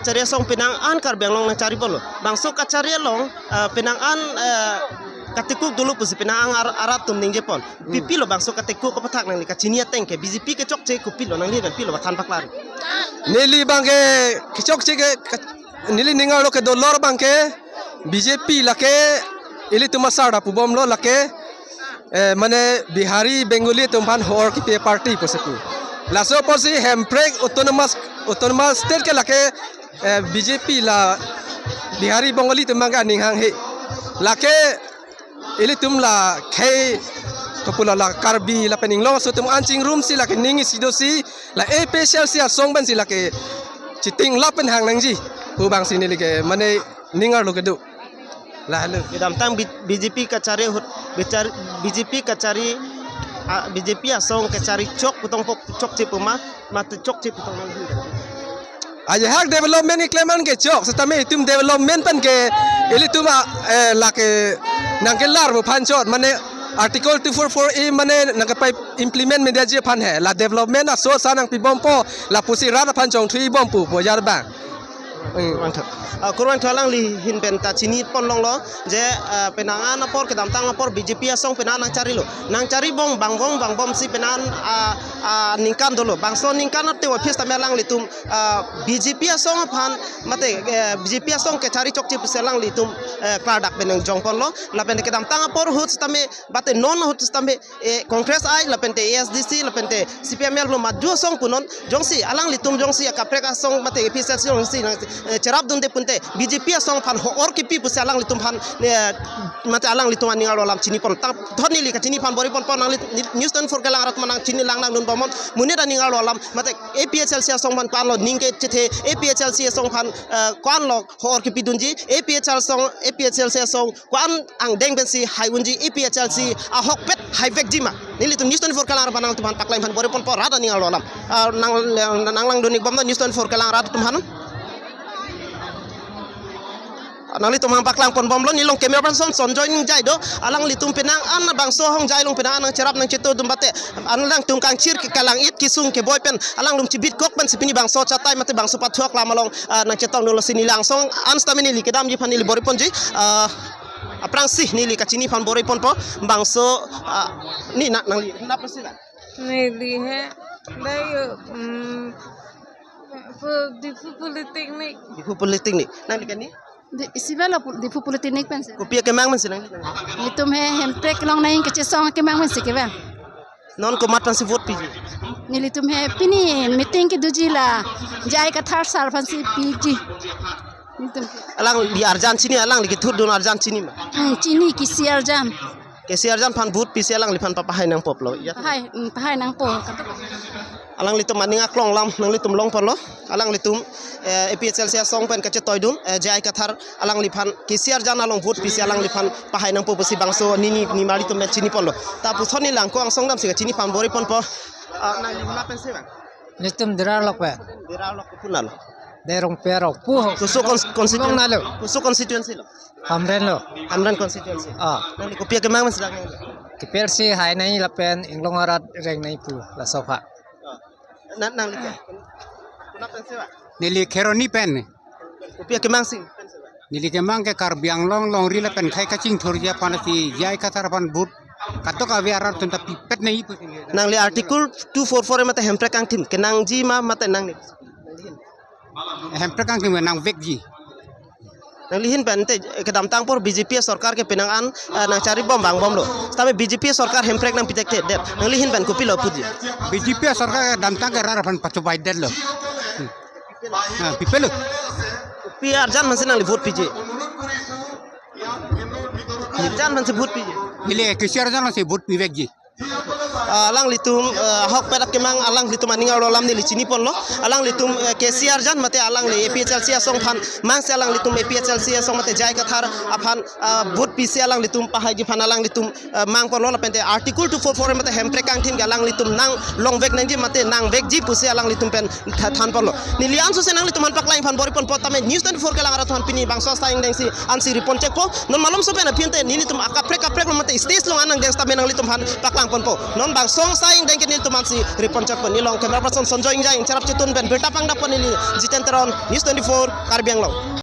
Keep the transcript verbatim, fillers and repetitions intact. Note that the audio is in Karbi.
Kachari asong penang an Karbi Anglong nangchari ponlo. Bangso kachari along, ah, penang an, eh, katekuk dolo pusi penang an ar-, arat atum ningjepon. Hmm. Pipilo bangso katekuk aputhak nangli kachini ateng ke B J P kechokche kopilo, nangli pen pilo bathan paklar. Neli abangke kechokche ke, ke, neli ning arlo kedo lor abangke B J P lake ilitum asar ta pubomlo lake, eh, mane Bihari Bengali atum aphan ho-or kipi party pusi pu. Laso apotsi Hemprek autonomous, autonomous state ke lake, eh, B J P la Bihari Bengali atum abangke aning hanghe. Lake ilitum la khei kopulo la Karbi lapen Inglong aso atum an chingrumsi lake ning isi dosi la A P H L C asong pensi lake chiting lapen hang nangji pu abangsi neli ke mane ning arlo kedo. Lahelo. Kedamtang B-, B J P kachari ahut, bichar-, B J P kachari, ah, B J P asong kachari chok putong pok chokche pu ma, mate chokche putong nang. Ajahak development keklem an ke chok, setame itum development pen ke ilitum a, eh, lake nangkelar pu aphan chot, mane Article two four four A mane nangkepai implement media ji aphan he, la development aso sa nangpibompo, lapusi rat aphan chongthui bompo, bojar bang. Hmm. Kurvangthu. Ah, kurvangthu, alangli ahin pen ta chini pon longlo je, ah, penang an apor kedamtang apor B J P asong penang an nangcharilo. Nangcharibom vangbom vangbomsi penang an, ah, ah, ningkan dolo. Bangso ningkan ate office tame alanglitum, ah, B J P asong aphan mate, eh, B J P asong kachari chokche pusi alanglitum, eh, klardak pen nangjong ponlo. Lapen kedamtang apor ahut tame mate non ahut tame, eh, Congress ai, lapente A S D C, lapente C P I M L lo madu asong punon, jongsi alanglitum jongsi akaprek asong mate A P H L C jongsi nang, eh, cherapdunde punte B J P asong aphan ho-or kipi pusi alanglitum aphan, eh, mate alanglitum aning arlo alam chini pon. Tang thon neli kachini aphan bor-i ponpo, nangli ni-, News twenty-four kelang arat manang chini lang nangdun bomnon, monit aning arlo alam mate A P H L C asong aphan ko-anlo ning kechethe, A P H L C asong aphan, eh, ko-anlo ho-or kipidunji, A P H L C asong, A P H L C asong ko-an angdeng pensi hai unji, A P H L C ahokpet haivekji ma? Nelitum News twenty-four kelang arat manang atum aphan paklang aphan bor-i ponpo rat aning arlo alam. Ah, nang, nang langdun-ik bomnon News twenty-four kelang arat atum aphan. Nanglitum aphan paklang pon bomlo, neli along camera person Sonjoy Ningjai do, alanglitum penang an bangso ahongjai along penang an nangcherap nangchetodun bate, alangtum kangchir ke kalang-it kesung keboi pen, alanglitum chibitkok pensi pini bangso chatai mate bangso pathuak lam along, ah, nangchetongdunlo si neli langsong an setame neli kedamji aphan neli bor-i ponji, ah, aphrangsi neli kachini aphan bor-i ponpo, bangso, ah, ni na, nangli, na pasi la? Neli he, dayo, mm, pu-, Diphu Polytechnic. Diphu Polytechnic. Nangli kani? Di, isi balo pu-, Diphu Polytechnic pensi. Kopi akemang pensi nangli? Nelitum he Hemprek along nangkechesong akemang pensi kevang. Non komat pensi vote piji? Nelitum he pini meeting kedoji la J I Kathar sir pensi piji. Nelitum. Alangli arjan chini, alangli kethurdun arjan chini ma? Hmm, chini, K C arjan. K C arjan aphan vote pisi alangliphan papahai nangpo pulo. Ya. Pahai, hmm, pahai nangpo. Alanglitum aning aklong alam nanglitum long ponlo. Alanglitum, eh, A P H L C asong pen kachetoidun, eh, J I Kathar alangliphan K C arjan along vote pisi alangliphan pahai nangpo pusi bangso nini nimarlitum pen chini ponlo. Ta puson neli langko angsong damsi kachini aphan bor-i ponpo. Ah, nangli na pensi bang? Nelitum Dera Lok pen. Dera Lok pu nalo. Derong Perok pu. Koso cons-, constituency. Long nalo. Koso constituency lo? Hamren lo. Hamren constituency. Ah. Nangli kopi akemang pensi dak nang? Kepir si hai nai lapen Inglong arat reng nai pu laso aphan. Ah. Na, nangli ke? Kuna pensi bang? Neli Kheroni pen. Kopi akemang si? Neli kemang ke Karbi Anglong longri lapen khei kachingthurji aphan si J I Kathar aphan vote katok ave arat atum ta pipet nai pu. Nangli Article two four four mate Hemprek angthim kenangji ma mate nangli? Hemprek angthim nangvekji. Nangli ahin pen te kedamtang apor B J P sorkar ke penang an, eh, nangcharibom vangbomlo. Setame B J P sorkar Hemprek nangpitekthedet. Nangli ahin pen kopilo puji? B J P sorkar kedamtang ke rat aphan pachobaidetlo. Hmm. Ah, pipelo. Kopi arjan pensi nangli vote piji? Arjan pensi vote piji? Neli K C arjan pensi vote pivekji. Ah, alanglitum, eh, ahokpet akemang alanglitum aning arlo alam neli chini ponlo. Alanglitum, eh, K C arjan mate alangli A P H L C asong aphan mangsi alanglitum A P H L C asong mate J I Kathar aphan, ah, vote pisi alanglitum pahaiji aphan alanglitum, eh, mang ponlo lapente Article two four four mate Hemprek angthim ke alanglitum nanglongvek nangji mate nangvekji pusi alanglitum pen tha-, than ponlo. Neli anso si nanglitum aphan paklang aphan bor-i ponpo tame News twenty-four kelang arat aphan pini bangso asai angdeng si ansi ri ponchekpo. Non malomso pen aphi ante nelitum akaprek kaprek lo mate stage along an angdeng setame nanglitum aphan paklang ponpo. Non bang Songsa ingdeng ke nelitum ansi report chotpo. Neli along camera person Sanjoy Engjang, cherap chetun pen birta pangdappo neli Jiten Teron, News twenty-four, Karbi Anglong.